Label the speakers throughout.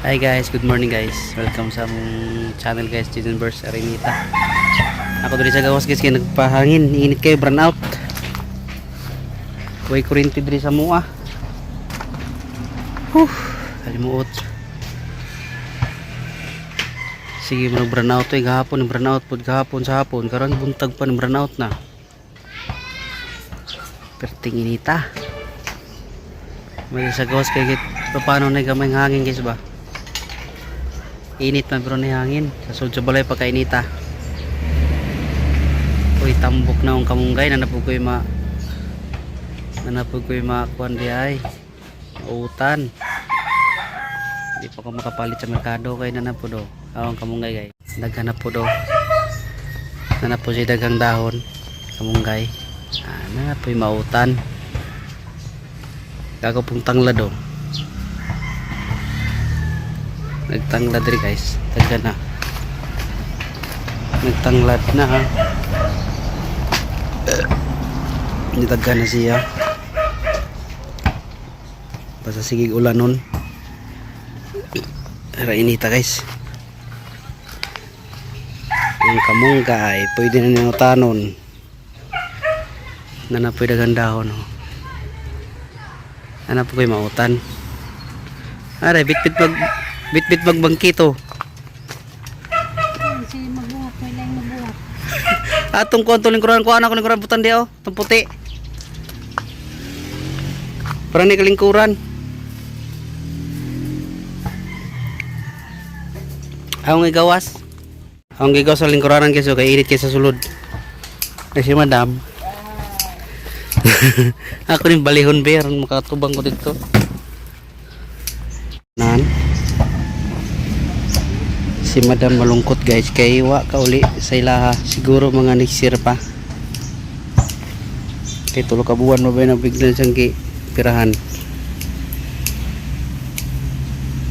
Speaker 1: Hi guys, good morning guys. Welcome sa among channel guys, Jason Burst Arenita. Ako diri sa gawas guys kay nagpahangin, init kayo, burn out. Way kuryente diri sa mua. Huh, kalimuot. Sige, mo burn out eh gahapon, burn out pud gahapon sa hapon, karon buntag pa burn out na. Perting inita. May sa gawas kay kahit paano na gamay ng hangin guys ba? Init man pero ni hangin. Sa sulod sa balay pagkainita. Uy, tambok na ang kamunggay na napugoy ma na napugoy ma kuan di ay. Utan. Hindi pa ko makapalit sa merkado kay na po do. Ang kamunggay guys. Daghan na po do. Na po siya daghang dahon. Kamunggay. Ah, na po mautan. Gago pong tanglad oh. Nagtanglad rin guys. Taga na. Nagtanglad na ha. Nitagka na siya. Basta sige ulan nun. Pero inita guys. Ang kamunggay, pwede na niyang tanon. Na na pwede dahon oh. Ano po kayo mautan? Aray, bitbit magbangkito.
Speaker 2: Sige, magbuhat. May laing magbuhat.
Speaker 1: Atong kuan to lingkuran ko anak ko lingkuran putan di oh, tong puti. Para ni kalingkuran. Ang igawas. Ang gigawas sa lingkuranan kaysa kay init kaysa sulod. Ay si madam. Ako rin balihon bear makatubang ko dito. Nan. Si madam malungkot guys kay wa ka uli sa ilaha siguro mga next year pa. Kay tulo ka buwan mo ba na biglan siyang gi pirahan.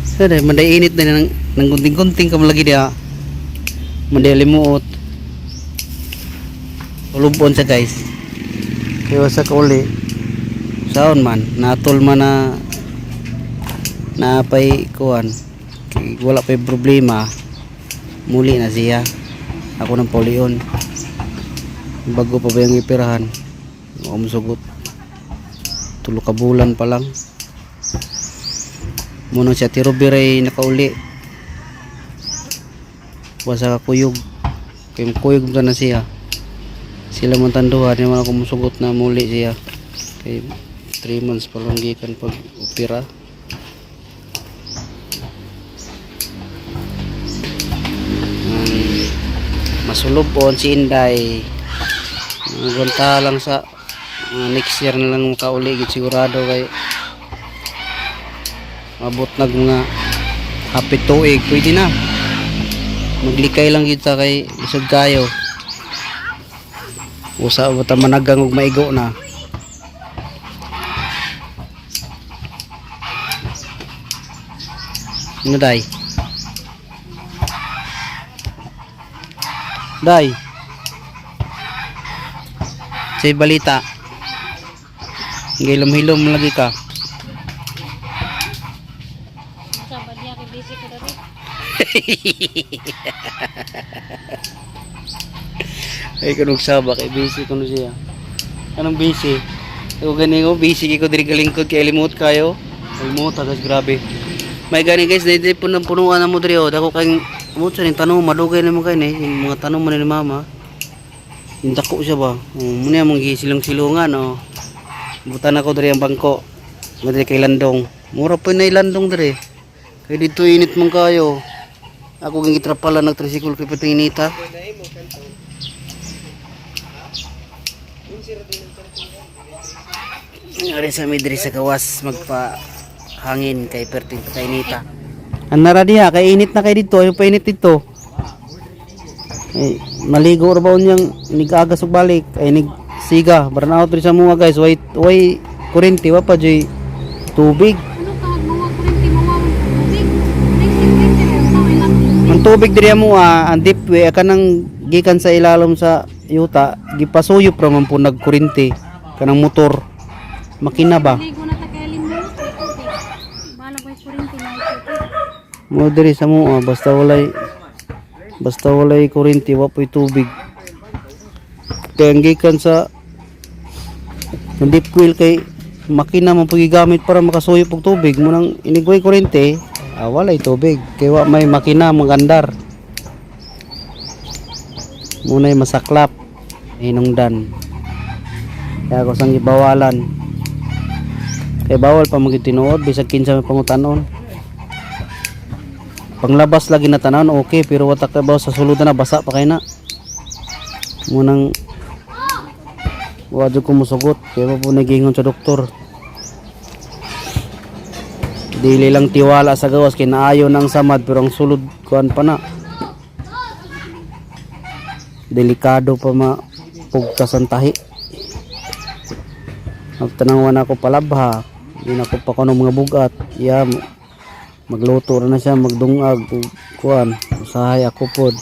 Speaker 1: Sada manday init na nang nang gunting-gunting ka lagi diha. Manday limuot. Ulubon siya guys. Kaya sa kauli. Saon man, natol man na napay kuan. Kay wala pay problema. Muli na siya. Ako ng paulion. Bago pa ba yung ipirahan? Umusugot. Tulo ka bulan pa lang. Muna siya tiro biray nakauli. Wasa ka kuyog. Kay kuyog na siya. Sila man tanduha di man ako musugot na muli siya. Kay 3 months pa lang gikan pag opera. Masulubon si Inday. Gunta lang sa next year na lang makauli gid sigurado kay mabot nag mga hapit tuig pwede na. Maglikay lang gid ta kay isod kayo. Usa ba ta managang og maigo na. Ano day? Day. Say balita. Gilom-hilom lagi ka.
Speaker 2: Sa badya kay busy ko dali.
Speaker 1: Ay kunog saba kay busy kuno siya. Anong busy? Ako gani ko busy kay ko diri galingkod kay limot kayo. Limot guys, grabe. May gani guys, dili po ng punuan na mo diri oh. Dako kay mo sa ning tanong madugay na mo kay ni yung mga tanong man ni mama. Yung dako siya ba? Oh, muna mong gisilong-silungan oh. Butan ako diri ang bangko. Madiri kay landong. Mura pa na landong diri. Kay dito init man kayo. Ako ging gitrapala nag tricycle kay pating inita. Nangyari sa may diri sa gawas magpa hangin kay perting kainita. Ang nara diha kay init na kay dito, ayo pa init dito. Ay, maligo ra ba unyang nigagas og balik ay nig siga burn out diri sa mga guys, way way kuryente wa pa joy tubig.
Speaker 2: Ano ka mga kurente mga tubig? Next year kurente rin sa may tubig.
Speaker 1: Ang tubig diri mo ah, ang deep way kanang gikan sa ilalom sa yuta gipasuyop ra man po nagkuryente kanang motor makina ba.
Speaker 2: Ligo na ta kay limot may tubig. Balag may kurente na tubig.
Speaker 1: Mo diri sa mo, basta walay kuryente, wa po'y tubig. Kaya ang gikan sa ang deep well kay makina man pud gigamit para makasuyop og tubig mo nang inigway kuryente, walay tubig kay wa may makina magandar. Muna'y masaklap hinungdan. Kaya ako sang gibawalan. Kay bawal pa maging tinuod bisag kinsa may pangutanon. Panglabas lagi na tanan okay, pero wa ta ka ba sa sulod na basa pa kay na. Munang wa jud ko mosugot kay wa po nagingon sa doktor. Dili lang tiwala sa gawas kay naayo ng samad pero ang sulod kuan pa na. Delikado pa mapugtas ang tahi. Magtanawan ako palabha, di na ko pa kuno mga bugat. Ya, magluto ra na siya, magdungag ug kuan, usahay ako pod.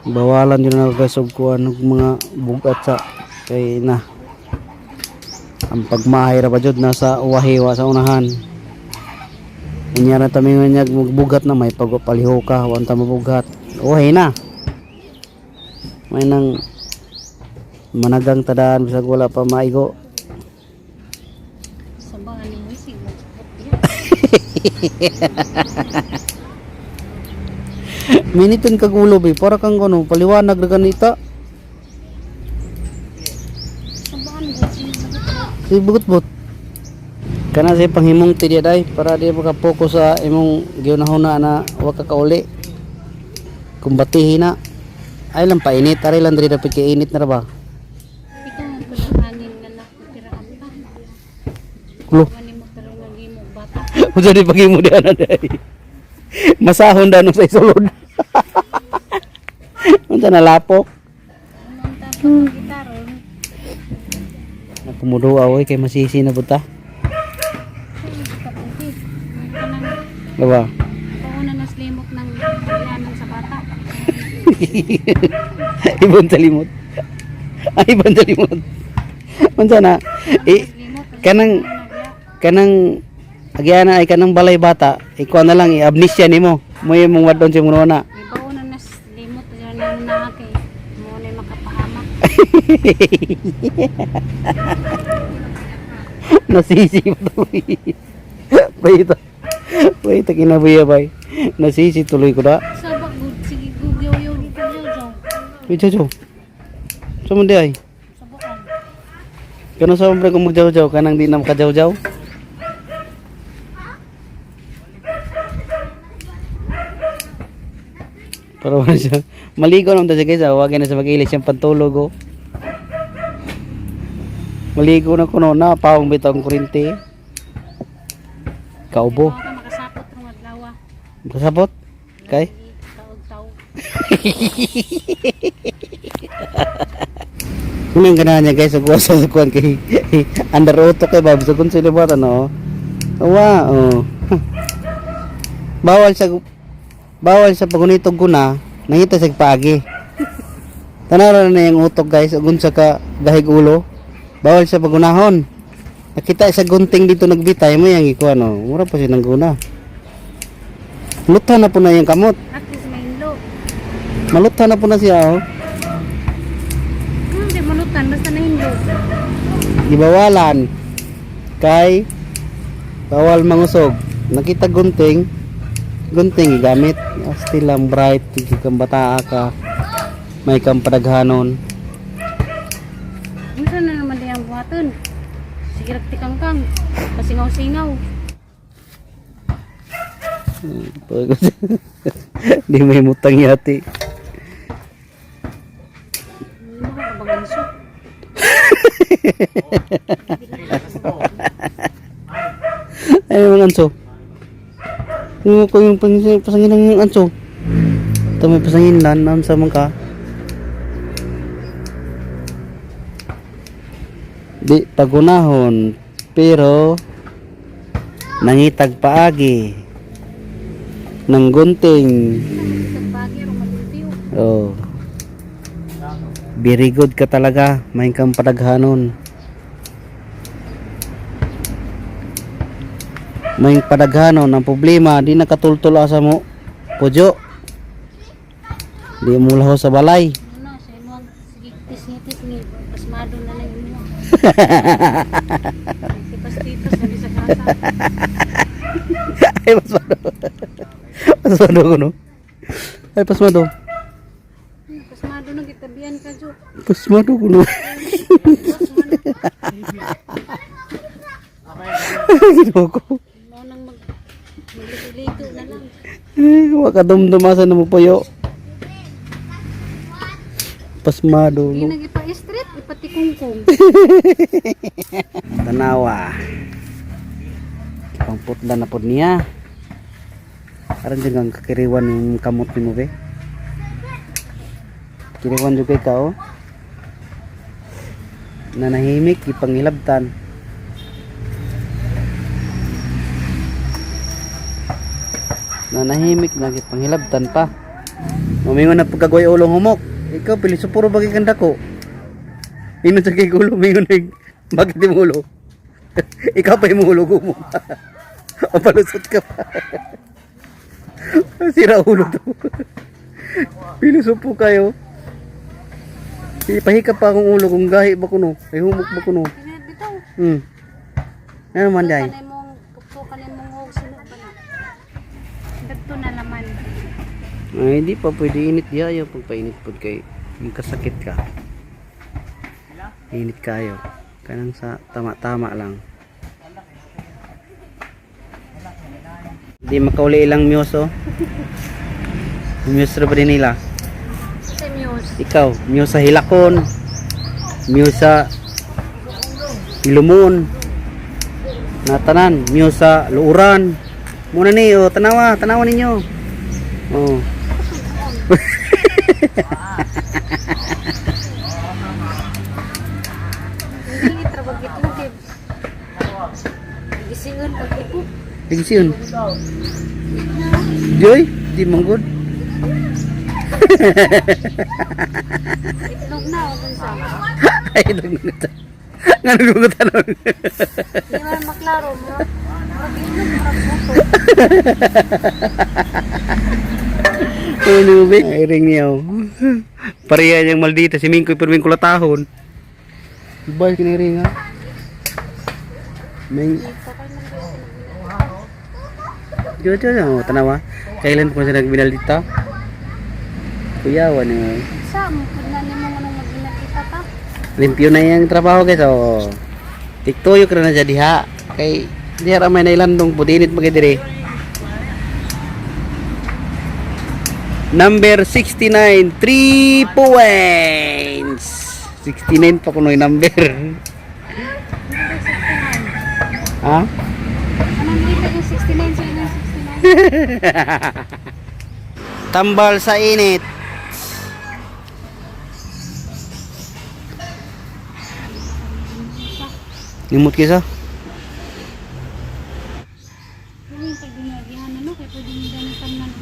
Speaker 1: Bawalan yun na guys og kuan og mga bugat sa kay na. Ang pagmahay ra ba jud nasa uwahiwa sa unahan. Unya ra ta mingon niya magbugat na may pagpaliho ka, wa ta mabugat. Uwahi na. May nang managang tadaan bisag wala pa maigo.
Speaker 2: Sa bahan ni mo sig mo.
Speaker 1: Miniton kag ulo be, para kang ano, paliwanag ra ganita.
Speaker 2: Sa bahan mo sig.
Speaker 1: Si bugot-bot. Kana sa panghimong ti di day para di makapokus sa imong giunahuna na wa ka kauli. Kumbatihin na. Ay lang painit, aray lang diri dapat kay init na ra ba.
Speaker 2: Ikaw ang pulangin nga na piraan pa.
Speaker 1: Kulo.
Speaker 2: Wani mo pero nagimo bata.
Speaker 1: Unsa di pagimo di ana day. Masahon dano sa isulod. Unsa na lapok?
Speaker 2: Anong tapos gitaron?
Speaker 1: Nakumuduwa oy kay masisi na buta.
Speaker 2: Kaputi. Kanang
Speaker 1: Diba?
Speaker 2: pauna na slimok ng yanan sa bata.
Speaker 1: Ibon sa limot. Ay, ibon sa limot. Unsa na? Eh,
Speaker 2: Slimok.
Speaker 1: kanang kanang agyana ay kanang balay bata, ikaw na lang i-amnesia nimo. Mo imong wadon si na.
Speaker 2: May pauna na slimot yan na kay mo na makapahamak.
Speaker 1: Nasisi pa tuloy. Wait. Wait, kinabuya bay. Nasisi tuloy ko da.
Speaker 2: Sabak gud sige gugyaw yaw gugyaw jaw.
Speaker 1: Wait, jojo. Sa man di ay?
Speaker 2: Sabakan.
Speaker 1: Kano sa hombre kung magjaw-jaw kanang di na makajaw-jaw? Pero wala siya. Maligo naman ta siya guys. Wag na sa mag-ilis siyang pantulog oh. Maligo na kuno na pawang bitaw ang kurinte. Kaubo.
Speaker 2: Ako ka makasapot rong adlaw.
Speaker 1: Kasabot? Kay?
Speaker 2: Taog taog.
Speaker 1: Ano yung ganahan niya guys? Ug sa kuan kay under auto kay Bob. So kung sila ba ano? Wa, oh. Bawal sa pagunitog guna, nangita sa paagi. Tanaw ra na yung utok guys, ug unsa ka gahig ulo. Bawal sa pagunahon. Nakita sa gunting dito nagbitay mo yang ikuan oh. Mura pa siya ng guna. Lutha na po na yung kamot.
Speaker 2: At least may inlo.
Speaker 1: Malutha na po na siya oh.
Speaker 2: Hindi malutan basta na hinlo.
Speaker 1: Gibawalan kay bawal mangusog. Nakita gunting, gunting gigamit. Still ang bright kang bataa ka. May kang padaghanon.
Speaker 2: Unsa na naman diyang buhaton? Sige tikang kang. Pasingaw-singaw.
Speaker 1: Di may mutang yati.
Speaker 2: Hindi mo ka kabanganso.
Speaker 1: Ay, mga anso. Yung ko yung pasangin ng anso. Ito may pasangin lan, ma'am sa mga ka. Di pagunahon, pero nangitag paagi ng gunting.
Speaker 2: Tagbagi ro malultiw.
Speaker 1: Oh. Very good ka talaga, may kang padaghanon. May padaghanon ang problema, di nakatultol asa mo. Pujo. Di mo laho sa balay.
Speaker 2: Ano, sa imo sige tis-tis ni pasmado na lang imo. Si Pastitos lagi sa kasa.
Speaker 1: Ay, pasmado. Pasmado ko, no? Ay, pasmado.
Speaker 2: Pasmado na gitabian ka jo.
Speaker 1: Pasmado ko, no? Ginoo ko.
Speaker 2: Mo nang mag maglito na lang.
Speaker 1: Eh, wakadumdumasa na mo puyo. Pasmado,
Speaker 2: Di
Speaker 1: no?
Speaker 2: nag ipa-street, ipatikungkong.
Speaker 1: Tanawa. Pangputla na pod niya. Aron jud ang kakiriwan yung kamot nimo be. Kiriwan jud kay ka oh. Nanahimik ipangilabtan. Nanahimik na ipangilabtan pa. Umingon na pagkagoy ulong humok. Ikaw pili puro bagay kang dako. Ingon sa kay ulo, mingon na bakit yung ulo? Ikaw pa yung ulo mo. O palusot ka pa. Sira ulo to. Pinusupo kayo. Ipahika pa akong ulo kung gahi ba kuno. Ay humok ba kuno.
Speaker 2: Kaya bitaw.
Speaker 1: Ano man day?
Speaker 2: Kanay mong tuktukan mong hog sino ba na. Dagto na laman.
Speaker 1: Ay, hindi pa pwede init di ayaw pagpainit pod kay magkasakit ka. Init kayo. Kanang sa tama-tama lang. Di makauli ilang muse oh. Muse ra ba din nila?
Speaker 2: Sa muse.
Speaker 1: Ikaw, muse sa Hilakon. Muse sa Ilumon. Natanan, muse sa Luuran. Muna ni, oh, tanawa, tanawa ninyo. Oh.
Speaker 2: Hindi trabag itlog. Gisingon pag ipo.
Speaker 1: Tigsiyon. Joy, di manggod.
Speaker 2: Itlog na o dun sa.
Speaker 1: Ay, nagnunutan. Nga nagnunutan nun.
Speaker 2: Hindi man maklaro mo. Murag itlog, murag buto.
Speaker 1: Ano ba? Ay, ring niya. Oh. Pareha niyang maldita si Mingkoy pero Mingko latahon. Bye, kiniring ha. Ming, Diyo, diyo, diyo. Tanawa. Kailan po sila nagbinaldita? Kuyawan niyo.
Speaker 2: Sa mo pud na nimo nung magbinagita ta.
Speaker 1: Limpyo na yung trabaho guys. Oh. Tiktuyok na na siya diha. Kay diha ramay na ilandong budinit magay dire. Number 69, 3 points. 69 pa kuno yung number. Ha?
Speaker 2: Anong dito yung 69 sa inyong 69?
Speaker 1: Tambal sa init. Limot kisa.
Speaker 2: Yung yung pag ginagihan ano kay pwede mo gamitan man.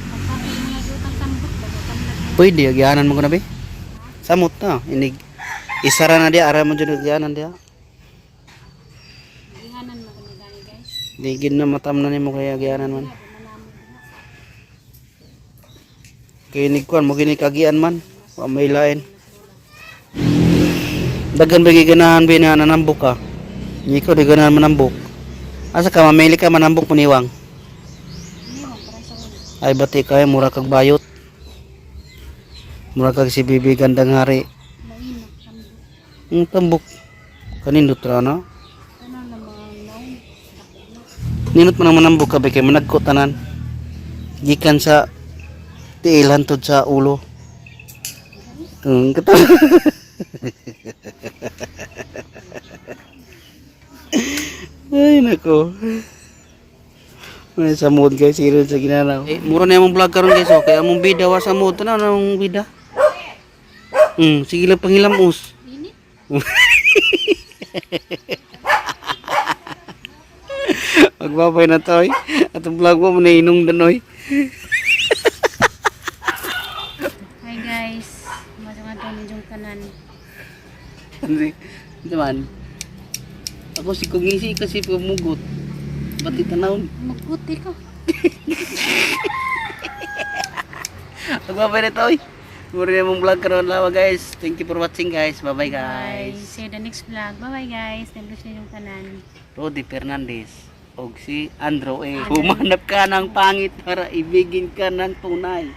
Speaker 2: Pagkain mga gutang tambot ba tamnan.
Speaker 1: Pwede, agianan mo ko na be. Samot na, inig. Isara na dia, ara mo dyan agianan dia.
Speaker 2: Gihanan mo kini gani guys.
Speaker 1: Di gid na matam na nimo kay agianan man. Kay inig kuan mo gini kagian man. Wa may lain. Daghan ba giganahan ba na nanambok ka? Hindi ko di ganahan manambok. Asa ka mamili ka manambok muniwang?
Speaker 2: Niwang para sa ulo.
Speaker 1: Ay bati kay mura kag bayot. Mura kag si Bibi Gandang Hari.
Speaker 2: Mainok tambot.
Speaker 1: Ang tambok kanindot ra na.
Speaker 2: Ano na mga naong dako na.
Speaker 1: Ninot man ang manambok ka ba kay managko tanan. Gikan sa tiil hantod sa ulo. Ang kata. Ay nako. May sa mood guys, siro sa ginanaw. Eh, mura na yung vlog karon guys, okay. Among bida wa sa mood tanaw na among bida. Sige lang pangilamos.
Speaker 2: Init.
Speaker 1: Magbabay na to, oy. At ang vlog mo na inong danoy.
Speaker 2: Hi guys. Mga to ninyong tanan.
Speaker 1: Hindi man. Ako si Kungisi kasi pumugot. Pati tanawon.
Speaker 2: Magputi ka.
Speaker 1: Magbabay na to, oy. Mura na mong vlog karon lawa, guys. Thank you for watching, guys. Bye-bye,
Speaker 2: Bye.
Speaker 1: guys.
Speaker 2: See you the next vlog. Bye-bye, guys. God bless ninyong tanan.
Speaker 1: Rodi Fernandez og si Andro A. Humanap ka ng pangit para ibigin ka ng tunay.